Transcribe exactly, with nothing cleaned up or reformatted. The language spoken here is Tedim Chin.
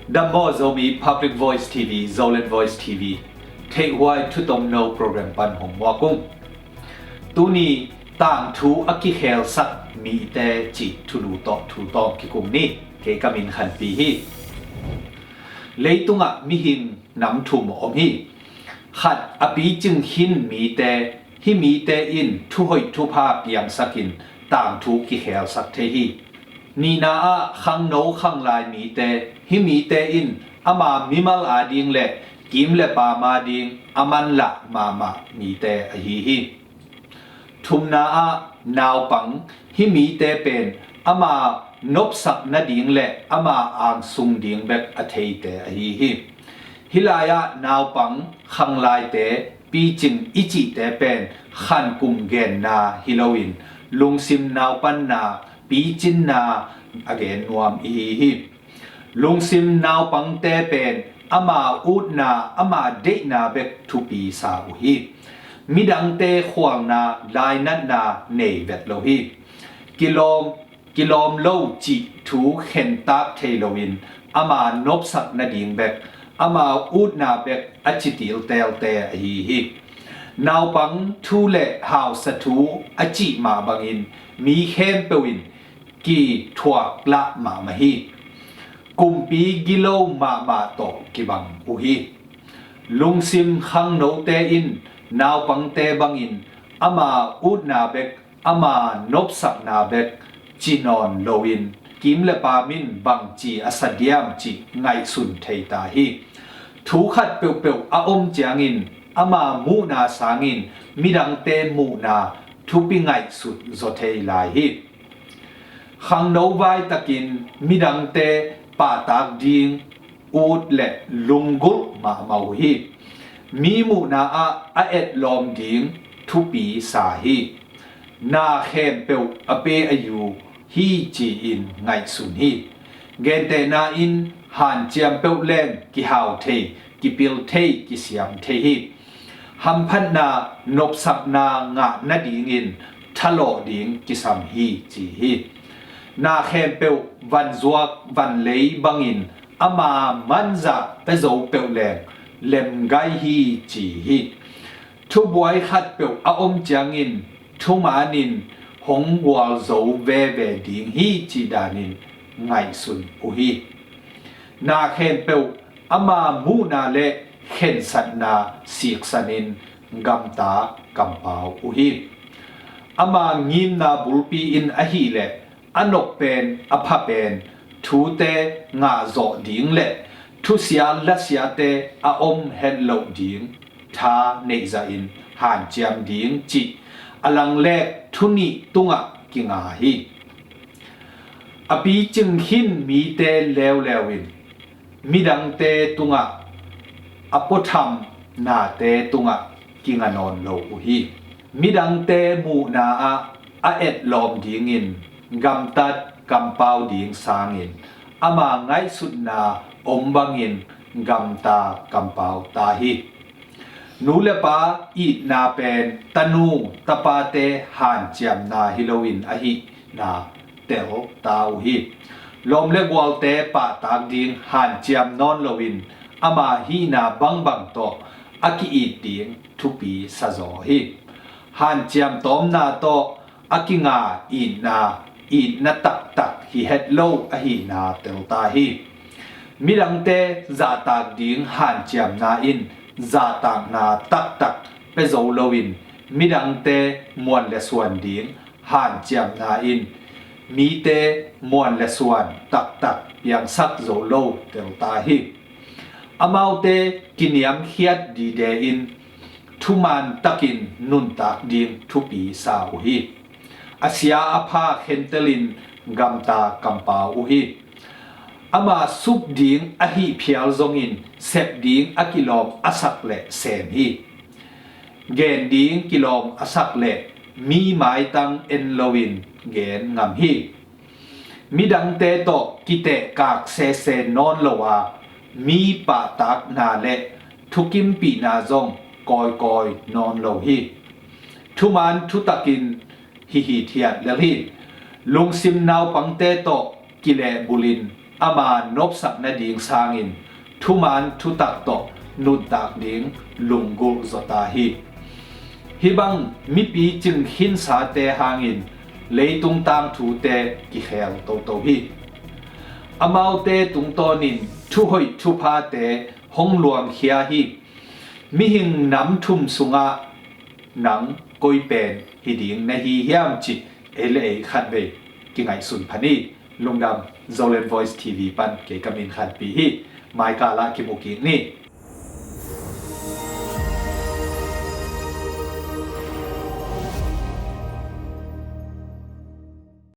Dam maw Zomi Public Voice T V, Zoland Voice T V, theihhuai thutomno program pan hong muak ung. Tuni tangthu a kikhelsak mite cih thulu tawh thu tawm kikum ni. Kei ka min Khanpi hi. Leitungah mihing nam thum a om hi. Khat a picing khin mite, hih mite in thuhoih thupha piangsakin tangthu kikhelsak thei hi. Nihna ah khangno khanglai mite, hih mite in ama mimal ading le kim le pam ading a manlah mahmah mite ahi hi. Thumna ah naupang, hih mite pen ama nopsak nading le ama angsung ding bek a theite ahi hi. Hih lai-ah naupang, khanglaite, picing i cihte pen khankum genna hi loin lungsim naupanna, picinna a gen nuam ihi hi. Lungsim naupangte pen ama utna, ama deihna bek thupi sa uh hi. Midangte khualna, lainatna nei vet lo hi. Kilawm, kilawm lo cih thu khentak thei loin ama nopsak nading bek, ama utna bek a ci tiltelte ahi hi. Naupang thu le hausa thu a cih mah bangin mi khempeuh in kithuak lah mahmah hi. Kumpi gilo mahmah tawh kibang uh hi. Lungsim khangnote in naupangte bangin ama utna bek, ama nopsakna bek ci nawn loin kim le pam in bangci a sa diam cih ngaihsun thei ta hi. Thu khat peuhpeuh a om ciangin ama muhna sangin midangte muhna thupi ngaihsut zaw thei lai hi. Khangno vaitakin midangte pahtak ding ut le lunggulh mahmah uh hi. Mi muhna ah a etlawm ding thupi sa hi. Na khempeuh a pe a yu hi ci-in ngaihsun hi. Gentehna in hanciam peuh leng kihau thei, kipil thei, kisiam thei hi. Hamphatna, nopsakna ngah nadingin thalawh ding kisam hi ci hi. Na khempeuh vanzuak vanlei bangin ama manzah pia zo peuh leng lemgai hi ci hi. Thubuai khatpeuh a om ciangin thumanin hong gualzo veve ding hi cih danin ngaihsun uh hi. Na khempeuh ama muhna le khensatna siksanin gamta kampau uh hi. Ama ngimna bulpi in ahileh a nop pen, a pha pen thute ngahzawh ding le thusia lasiate a om hetloh ding tha neihzahin hanciam ding cih a langlek thu nih tungah kinga hi. A picing khin mite leuleu in midangte tungah, a puatham nate tungah kinga nawn lo uh hi. Midangte muhna ah a etlawm dingin gamtat kampau ding sangin ama ngaihsutna om bangin gamta kampau ta hi. Nu le pa itna pen tanu tapate hanciamna hi loin ahihna tel ta uh hi. Lawm le gualte pahtak ding hanciam nawn loin ama hihna bangbang tawh a ki-it ding thupi sazaw hi. Hanciam tawmna tawh a kinga itna, itna taktak hi het lo ahihna tel ta hi. Midangte zahtak ding hanciamna in zahtakna taktak pia zo loin midangte muan le suan ding hanciamna in mite muan le suan taktak piangsak zo lo tel ta hi. Amaute kiniamkhiat dide in thuman takin nuntak ding thupi sa uh hi. A sia a pha khentelin gamta kampau uh hi. Ama suk ding ahih phial zongin sep ding a kilawm a sak le sem hi. Gen ding kilawm a sak le mi maitang en loin gen ngam hi. Midangte tawh kitehkak sese nawn lo a mi pahtakna le thukimpihna zong kawikawi nawn lo hi. Thuman thutakin hi hithiat lel hi. Lungsim naupangte tawh kilehbulhin ama nopsak nading sangin thuman thutak tawh nuntak ding lunggulh zaw ta hi. Hih bang mipi cing khinsate hangin leitung tangthute kikhel toto hi. Amaute tungtawnin thuhoih thuphate hong luangkhia hi. Mihing nam thum sungah nang koi pen hi ding na hi hiam cih ei le ei khatvei kingaihsun pha ni. Lungdam. Zoland Voice T V pan kei ka min Khanpi hi. Maikal ah kimu kik ni.